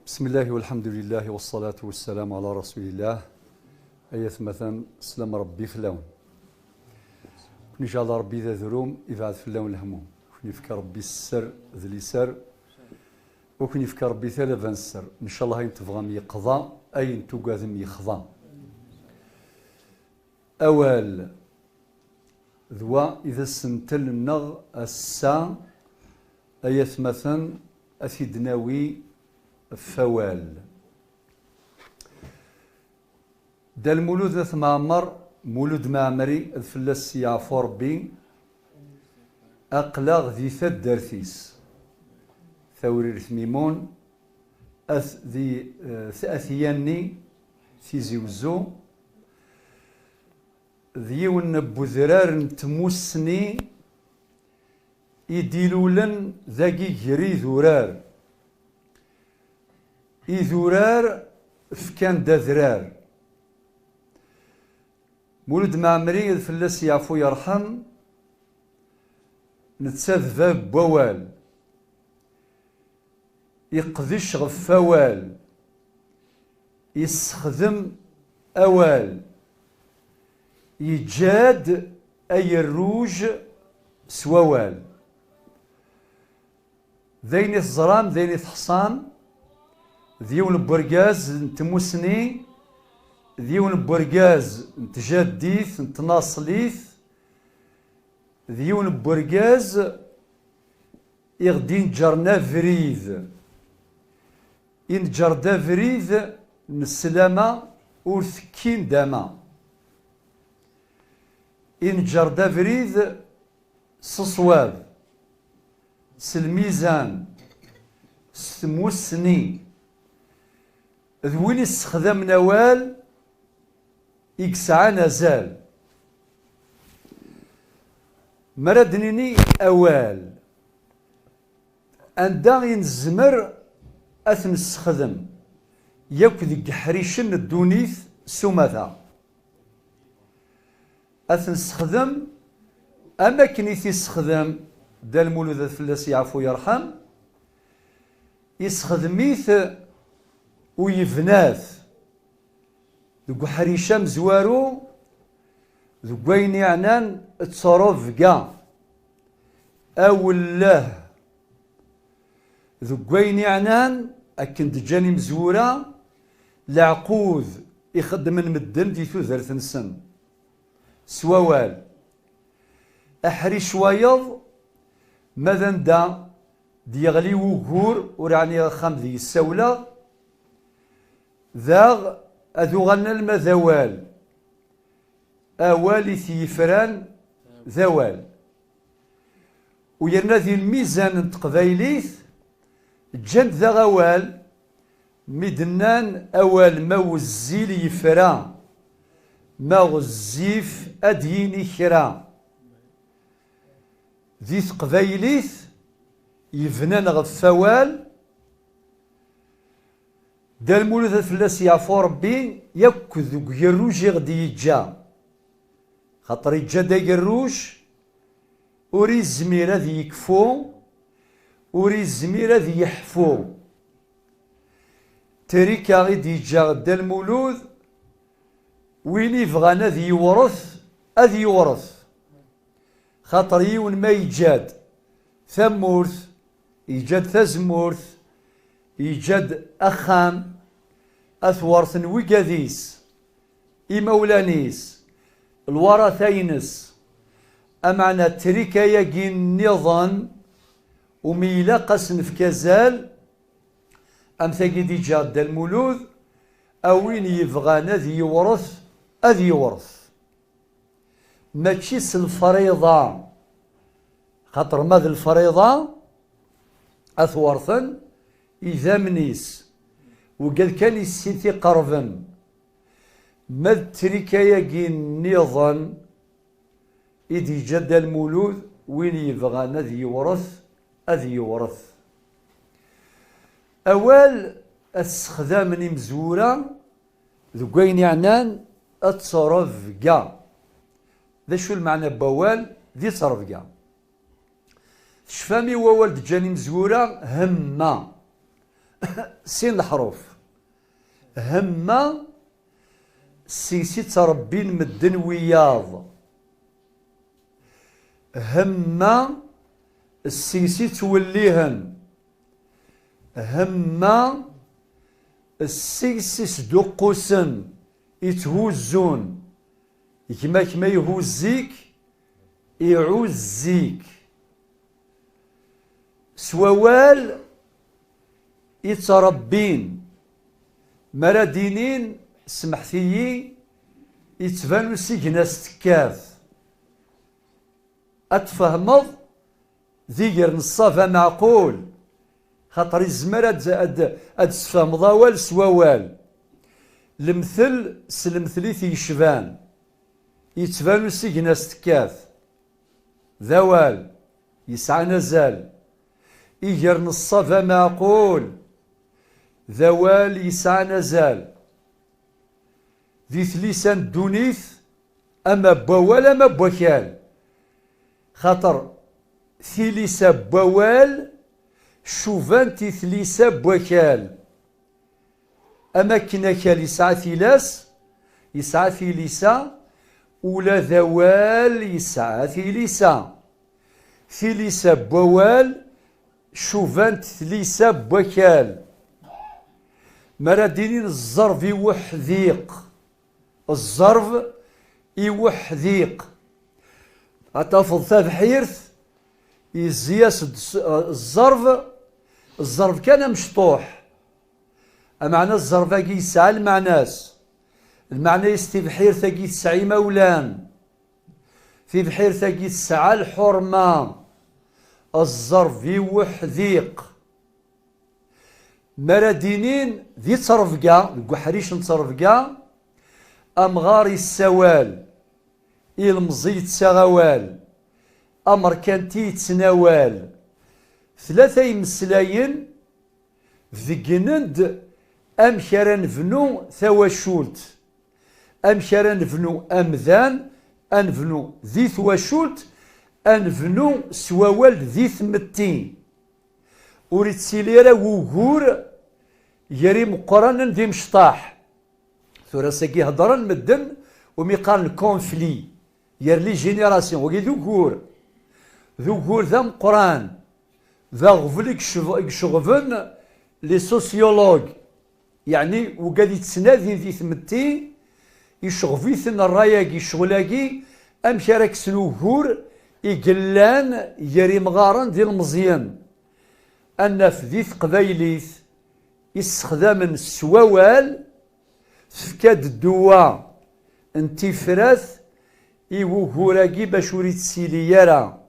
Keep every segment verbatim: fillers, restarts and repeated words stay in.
بسم الله والحمد لله والصلاة والسلام على رسول الله. Ay atmaten, slam Ṛebbi fell-awen. Ur ken-iǧɛel Ṛebbi d adrum, ibɛed fell-awen lehmum. Ur ken-ifka Ṛebbi sser d liser, ur ken-ifka Ṛebbi talaba n sser. Ncallah ayen tebɣam yeqḍa, ayen tugadem yexḍa. Awal. D wa i d asentel-nneɣ ass-a, ay atmaten, ad t-id-nawi ɣef wawal. Dda Lmulud n At Mɛemmer, Mulud Mɛemmri, ad fell-as yeɛfu Ṛebbi, aql-aɣ di taddart-is, Tawrirt Mimun, at, di, eh, At Yanni, Tizi Wezzu, d yiwen n wedrar n tmussni i d-ilulen dagi gar idurar. Idurar fkan-d adrar. Mulud Mɛemmri, ad fell-as yeɛfu yerḥem, netta d bab n wawal. Iqdec ɣef wawal, yessexdem awal, yeǧǧa-d agerruj s wawal. D ayen i teẓram, d ayen i teḥṣam, d yiwen n urgaz n tmussni, d yiwen n urgaz n tjaddit, n tnaṣlit, d yiwen n urgaz i ɣ-d-inǧren abrid. Inǧer-d abrid n sslama ur tekkin dama. Inǧer-d abrid s ṣṣwab, s lmizan, s tmussni. D win issexdamen awal i yesɛan azal. Mi ara d-nini awal, anda i nezmer ad t-nessexdem yakk deg iḥricen n ddunit s umata? Ad t-nessexdem am akken i t-issexdem Dda Lmulud, ad fell-as yeɛfu yerḥem, issexdem-it u yebna-t deg uḥric amezwaru, deg wayen iɛnan ttrebga, awelleh, deg wayen iɛnan akken d-ǧǧan imezwura, leɛqud i xeddmen medden di tudert-nsen s wawal. Aḥric wayeḍ, ma d anda d-yeɣli wugur, ur ɛniɣ axxam deg ssawleɣ, daɣ ad uɣalen alma d awal. Awal i t-yefran d awal. U yerna di lmizan n teqbaylit, ǧǧan-d daɣ awal, mi d-nnan awal ma wezzil yefra, ma ɣezzif ad d-yini kra. Di teqbaylit yebnan ɣef wawal, Dda Lmulud, ad fell-as yeɛfu Ṛebbi, yakk deg ugerruj i ɣ-d-yeǧǧa. Xaṭer yeǧǧa-d agerruj ur izmir ad yekfu, ur izmir ad yeḥfu. Trika i d-yeǧǧa Dda Lmulud, win ibɣan ad yewṛet, ad yewṛet. Xaṭer yiwen ma yeǧǧa-d tamurt, yeǧǧa-d tazemmurt, yeǧǧa-d axxam, ad t-werten wigad-is, imawlan-is, lwarata-ines. Ameɛna trika-yagi nniḍen, umi ilaq ad s-nefk azal, am tagi d-iǧǧa Dda Lmulud, a win yebɣan ad yewṛet, ad yewṛet. Mačči s lefriḍa, xaṭer ma d lefriḍa, ad t-werten idammen-is, wigad kan i s-iqerben. Ma d trika-yagi nniḍen i d-yeǧǧa Dda Lmulud, win yebɣan ad yewṛet, ad yewṛet. Awal ad t-ssexdamen imezwura deg wayen iɛnan ttrebga. D acu lmeɛna n wawal di ttrebga? Tecfam i wawal d-ǧǧan imezwura? Hemma. Sin leḥruf. Hemma, seg-s i ttrebbin medden wiyaḍ. Hemma, seg-s i ttwellihen. Hemma, seg-s i sduqqusen, i tthuzzun. Gma-k ma ihuzz-ik, iɛuzz-ik. S wawal i ttrebbin. Mi ara d-inin, semḥet-iyi, ittban usigna s tekkat. Ad tfehmeḍ d iger n ṣṣaba meɛqul, xaṭer izmer ad, ad, ad d-tesfehmeḍ awal s wawal. Lemtel s lemtel i t-yecban, yettban usigna s tekkat. D awal yesɛan azal. Iger n ṣṣaba meɛqul, d awal yesɛan azal. Di tlisa n ddunit, ama n wawal ama n wakal. Xaṭer tilisa n wawal cubant i tlisa n wakal. Am akken akal yesɛa tilas, yesɛa tilisa, ula d awal yesɛa tilisa. Tilisa n wawal cubant tlisa n wakal. Mi ara d-inin ẓẓerb i wuḥdiq, ẓẓerb i wuḥdiq. Ad tafeḍ tabḥirt, yezzi-as-d s-, ẓẓerb, ẓẓerb kan amecṭuḥ. Ameɛna ẓẓerb-agi yesɛa lmeɛna-s. Lmeɛna-is tibḥirt-agi tesɛa imawlan. Tibḥirt-agi tesɛa lḥurma. Ẓẓerb i wuḥdiq. Mi ara d-inin di ttrebga, deg uḥric n ttrebga, amɣar yessawal, ilemẓi yettaɣ awal, amerkanti yettnawal. Tlata imeslayen beggnen-d amek ara nebnu tawacult, amek ara nebnu amdan, ad nebnu di twacult, ad nebnu s wawal di tmetti. Ur ittili ara wugur gar imeqqranen d imecṭaḥ. Tura sagi heddren medden umi qqaren conflit gar les générations. Wagi d ugur. D ugur d ameqqran. D aɣbel i yecɣ-, i iceɣben les sociologues. Yeɛni, wigad yettnadin di tmetti, iceɣb-iten ṛṛay-agi, ccɣel-agi, amek ara kksen ugur i yellan gar imɣaren d ilmeẓyen. Ad naf di teqbaylit i ssexdamen s wawal, tefka-d ddwa n tifrat i wugur-agi bac ur ittili ara.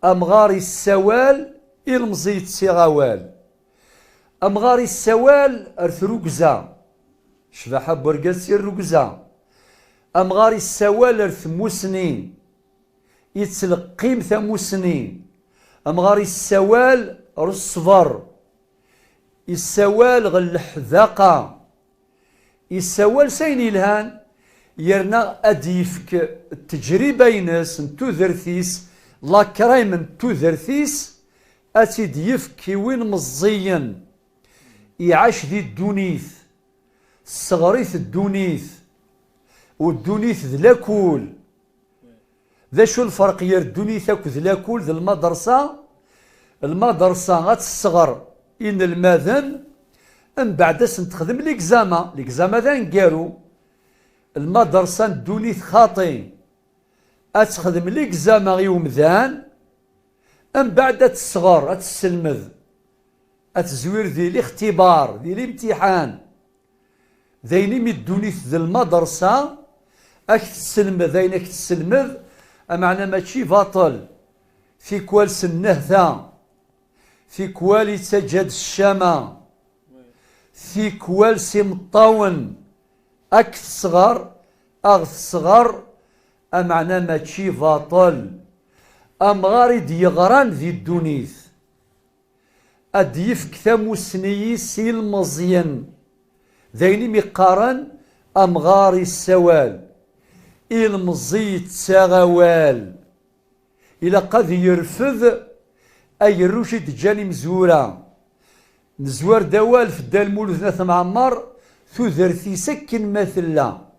Amɣar yessawal, ilemẓi yettaɣ awal. Amɣar yessawal ar trugza. Ccbaḥa n urgaz si rrugza. Amɣar yessawal ar tmusni. Yettleqqim tamusni. Amɣar yessawal ar ṣṣber. Yessawal ɣer leḥdaqa. Yessawal s ayen yelhan, yerna ad d-yefk ttejriba-ines n tudert-is, la crème n tudert-is, ad tt-id-yefk i win meẓẓiyen. Iɛac di ddunit, tesseɣr-it ddunit, u ddunit d lakul. D acu lferq gar ddunit akked lakul d lmadersa? Lmadersa ad tesseɣr inelmaden, mbeɛd ad sen-texdem ligzama. Ligzama d aneggaru. Lmadersa n ddunit xaṭi. Ad texdem ligzama i umdan, mbeɛd ad tesɣer, ad tesselmed, ad tezwir di lixtibar, di limtiḥan. D ayen imi ddunit d lmadersa, ad k-tesselmed ayen ad k-tesselmed, ameɛna mačči baṭel. Tikwal s nnehta, tikwal yettaǧǧa-d ccama, tikwal s imeṭṭawen, ad k-tesɣer, ad ɣ-tesɣer, ameɛna mačči baṭel. Amɣar i d-yeɣran di ddunit, ad d-yefk tamusni-is i ilmeẓyen. D ayen imi qqaren amɣar yessawal, ilmeẓi yettaɣ awal. Ilaq ad yerfed agerruj i d-ǧǧan imezwura. Nezwar-d awal f Dda Lmulud n At Mɛemmer, tudert-is akken ma tella.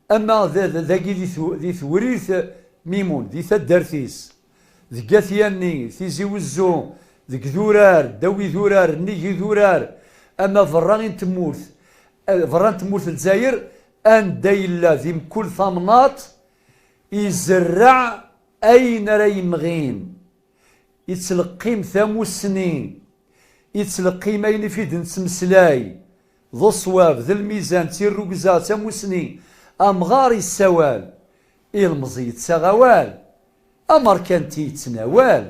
Ama d, d, dagi di tw-, di Tewrirt Mimun, di taddart-is, deg At Yanni, Tizi Wezzu, deg Durar, ddaw Idurar, nnig Idurar, ama berra n tmurt, eh, berra n tmurt n Lezzayer, anda yella di mkul tamnaḍt, izerreɛ ayen ara yemɣin. Ittleqqim tamussni, ittleqqim ayen i f-id-nettmeslay, d ṣṣwab, d lmizan, d tirrugza, d tamussni. Amɣar yessawal, ilmeẓ yettaɣ awal, amerkanti yettnawal.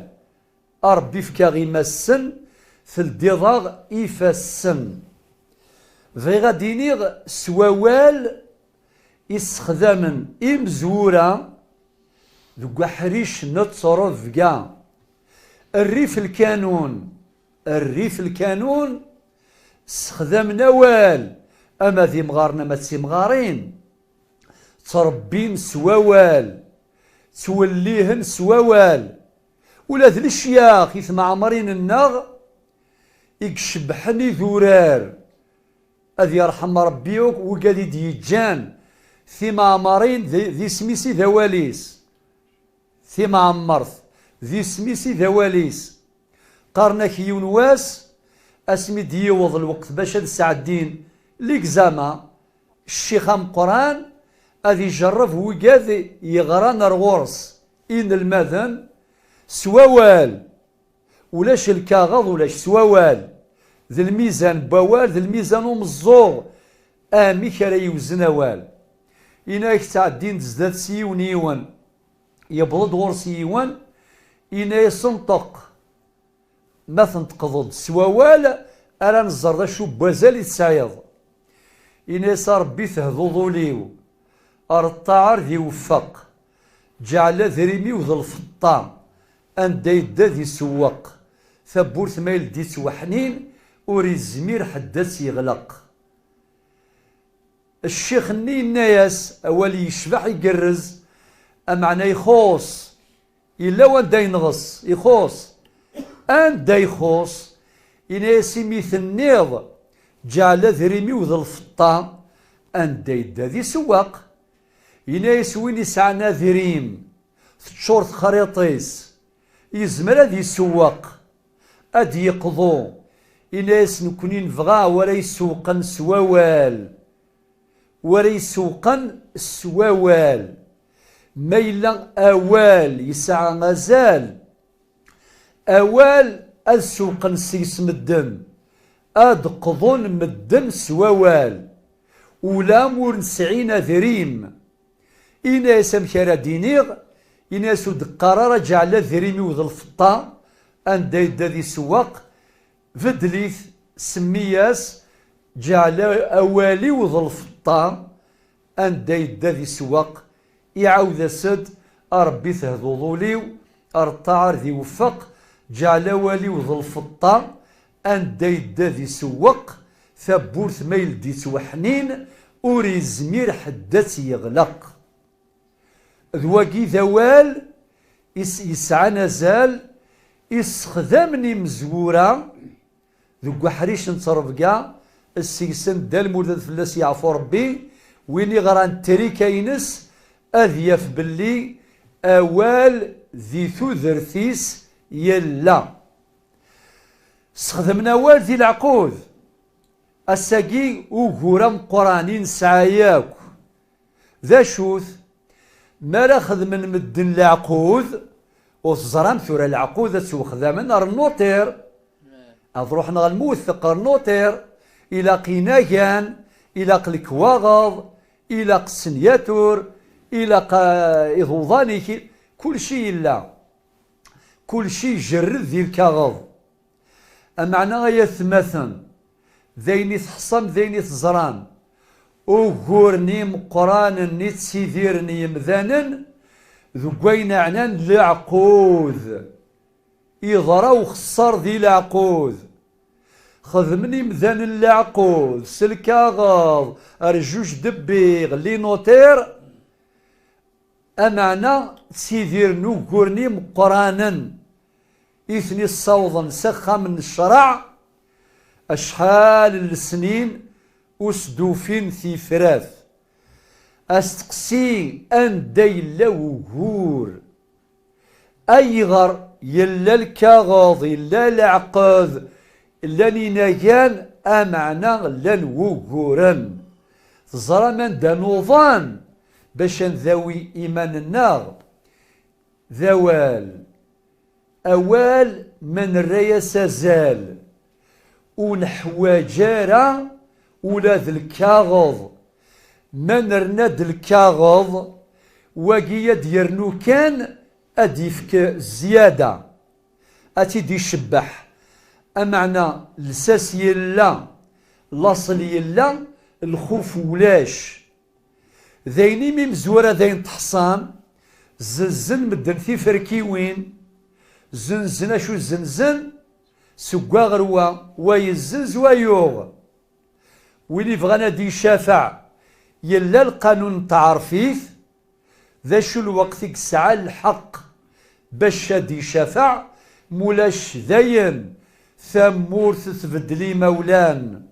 A Ṛebbi, fk-aɣ imassen, teldiḍ-aɣ ifassen. Bɣiɣ ad d-iniɣ s wawal i ssexdamen imezwura deg uḥric n ttrebga. Rrif lkanun, rrif lkanun, ssexdamen awal, ama d imɣaren ama d timɣarin, ttrebbin s wawal, ttwellihen s wawal. Ula d lecyax i tmeɛmrin-nneɣ i icebbḥen idurar. Ad yerḥem Ṛebbi akk wigad i d-yeǧǧan timeɛmarin d, d isem-is i d awal-is. Timɛemmert, d isem-is i d awal-is. Qqaren-ak yiwen wass, asmi d-yiweḍ lweqt bac ad sɛeddin ligzama, ccix ameqqran ad ijerreb wigad yeɣran ar ɣur-s, inelmaden, s wawal. Ulac lkaɣeḍ, ulac s wawal. D lmizan n wawal, d lmizan umeẓẓuɣ. Amek ara yewzen awal? Ina-ak ttɛeddin-d zdat-s yiwen yiwen. Yewweḍ-d ɣur-s yiwen, ina-yas: "Nṭeq." Ma tneṭqeḍ-d s wawal, ara nẓer d acu n wazal i tesɛiḍ. Ini-as: "A Ṛebbi, tehduḍ ul-iw, ar ṭṭaɛa ar d iweffeq, ǧeɛl adrim-iw d lfeṭṭa, anda yedda ad isewweq, tawwurt ma yeldi-tt weḥnin, ur izmir ḥedd ad tt-yeɣleq." Ccix-nni yenna-yas awal yecbeḥ, igerrez, ameɛna ixuṣ. Yella wanda yenɣes, ixuṣ. Anda ixuṣ? Yenna-yas: "Imi tenniḍ, ǧeɛl adrim-iw d lfeṭṭa, anda yedda ad isewweq." Yenna-yas: "Win isɛan adrim, teččur texriṭ-is, yezmer ad isewweq, ad d-yeqḍu." Yenna-yas: "Nekkni nebɣa wara isewqen s wawal, wara isewqen s wawal." Ma yella awal yesɛa azal, awal ad sewqen seg-s medden, ad qḍun medden s wawal, ula ma ur nesɛin adrim. Ini-as amek ara d-iniɣ, ini-as ur d-qqar ara ǧeɛl adrim-iw d lfeṭṭa, anda yedda ad isewweq, beddel-it, semmi-yas ǧeɛl awal-iw d lfeṭṭa, anda yedda ad isewweq. Iɛawed-as-d: "A Ṛebbi, tehduḍ ul-iw, ar ṭṭaɛa ar d iweffeq, ǧeɛl awal-iw d lfeṭṭa, anda yedda ad isewweq, tawwurt ma yeldi-tt weḥnin, ur izmir ḥedd ad tt-yeɣleq." D wagi d awal is-, yesɛan azal, issexdamen imezwura deg uḥric n ttrebga, seg-sen Dda Lmulud, ad fell-as yeɛfu Ṛebbi, win iɣran trika-ines, ad yaf belli awal di tudert-is yella. Sexdemen awal di leɛqud. Ass-agi ugur ameqqran i nesɛa yakk, d acu-t? Mi ara xedmen medden leɛqud, ur teẓram tura leɛqud ad ttwaxdamen ar nnuṭir. Ad ruḥen ɣer lmewteq, ar nnuṭir, ilaq inagan, ilaq lekwaɣeḍ, ilaq ssenyatur, ilaq, ah, iḍudan-ik, kulci yella. Kulci ijerred di lkaɣeḍ. Ameɛna, ay atmaten, d ayen i teḥṣam, d ayen i teẓram, uguren imeqqranen i ttidiren yemdanen deg wayen ɛnan leɛqud. Iḍra uxeṣṣar di leɛqud. Xedmen imdanen leɛqud s lkaɣeḍ, rjuj debbiɣ, les notaires, ameɛna ttidiren uguren imeqqranen i ten-issawḍen s axxam n ccreɛ, Acḥal n lesnin ur s-d-ufin tifrat. Asteqsi: anda yella wugur? Ayɣer yella lkaɣeḍ, yella leɛqed, llan inagan, ameɛna llan wuguren? Teẓram anda nuḍen bac ad ndawi iman-nneɣ? D awal. Awal, ma nerra-yas azal, ur neḥwaǧ ara ula d lkaɣeḍ. Ma nerna-d lkaɣeḍ, wagi ad d-yernu kan, ad d-yefk zzyada, ad tt-id-icebbeḥ. Ameɛna, lsas yella, laṣel yella, lxuf ulac. D ayen imi mezwura d ayen teḥṣam, zzenzen medden tiferkiwin, zzenzen acu zzenzen, seg wa ɣer wa, wa yezzenz, wa yuɣ. Win ibɣan ad d-icafeɛ, yella lqanun n tɛerfit, d acu lweqt i yesɛa lḥeqq bac ad d-icafeɛ, mulac dayen, tamurt tbeddel imawlan.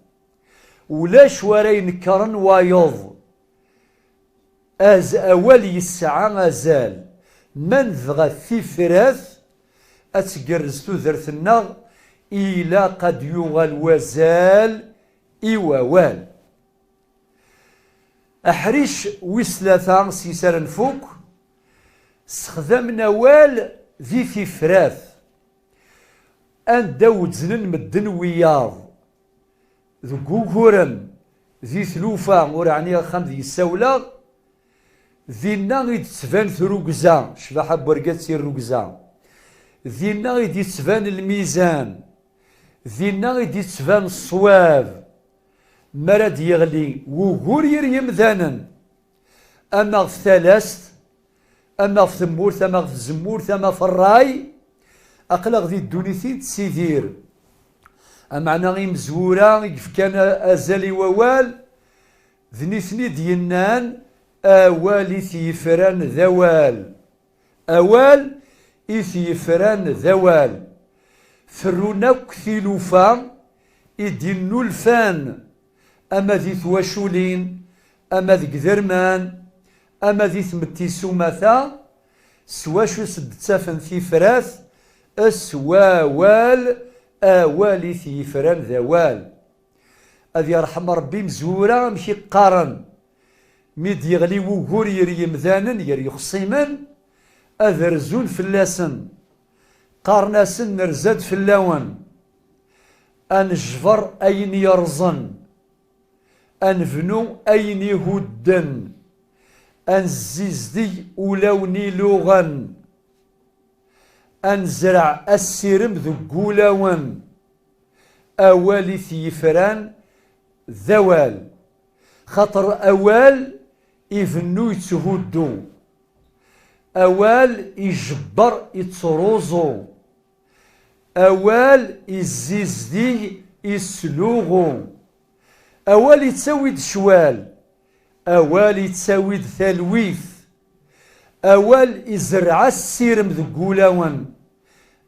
Ulac wara inekkren wayeḍ. Az-, awal yesɛa azal. Ma nebɣa tifrat ad tgerrez tudert-nneɣ, ilaq ad yuɣal wazal i wawal. Aḥric wis tlata, s yis ara nfuk, sexdamen awal di tifrat, anda wezznen medden wiyaḍ. Deg wuguren, di tlufa, ur ɛniɣ axxam d yessawleɣ, dinna i d-tettban trugza, ccbaḥa n wergaz d tirrugza. Dinna i d-yettban lmizan. Dinna i d-yettban ṣṣwab. Mi ara d-yeɣli wugur yir yimdanen, ama ɣef talast, ama ɣef tmurt, ama ɣef tzemmurt, ama ɣef ṛṛay, aql-aɣ di ddunit i nettidir. Ameɛna imezwura i yefkan a-, azal i wawal, d nitni i d-yennan: awal i t-yefran d awal. Awal i t-yefran d awal. Ferrun akk tilufa i d-innulfan, ama di twaculin, ama deg iderman, ama di tmetti s umata, s wacu s-d-ttafen tifrat? S wawal, awal i t-yefran d awal. Ad yerḥem Ṛebbi imezwura, amek i qqaren? Mi d-yeɣli wugur ger yemdanen, ger yexṣimen, ad rzun fell-asen. Qqaren-asen: nerza-d fell-awen. Ad nejber ayen yerẓen. Ad nebnu ayen ihudden. Ad nezzizdeg ulawen iluɣen. Ad nezreɛ asirem deg wulawen. Awal i t-yefran d awal. Xaṭer awal ibennu yetthuddu. Awal ijebber, ittruẓu. Awal izzizdig, isluɣu. Awal ittawi-d ccwal. Awal ittawi-d talwit. Awal izerreɛ asirem deg wulawen.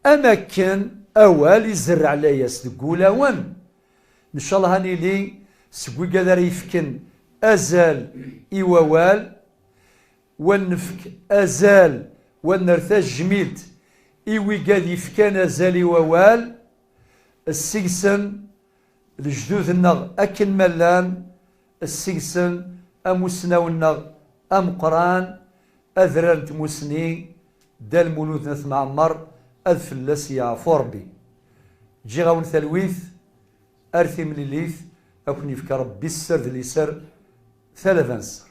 Am akken awal izerreɛ layas deg wulawen. Ncallah ad nili seg wigad ara yefken azal i wawal, wa nefk azal, wa nerr tajmilt i wigad yefkan azal i wawal, seg-sen lejdud-nneɣ akken ma llan, seg-sen amussnaw-nneɣ ameqqran, adrar n tmussni, Dda Lmulud n At Mɛemmer, ad fell-as yeɛfu Ṛebbi. Ǧǧiɣ-awen talwit, ar timlilit, ad ken-yefk Ṛebbi sser d liser, talaba-nsen.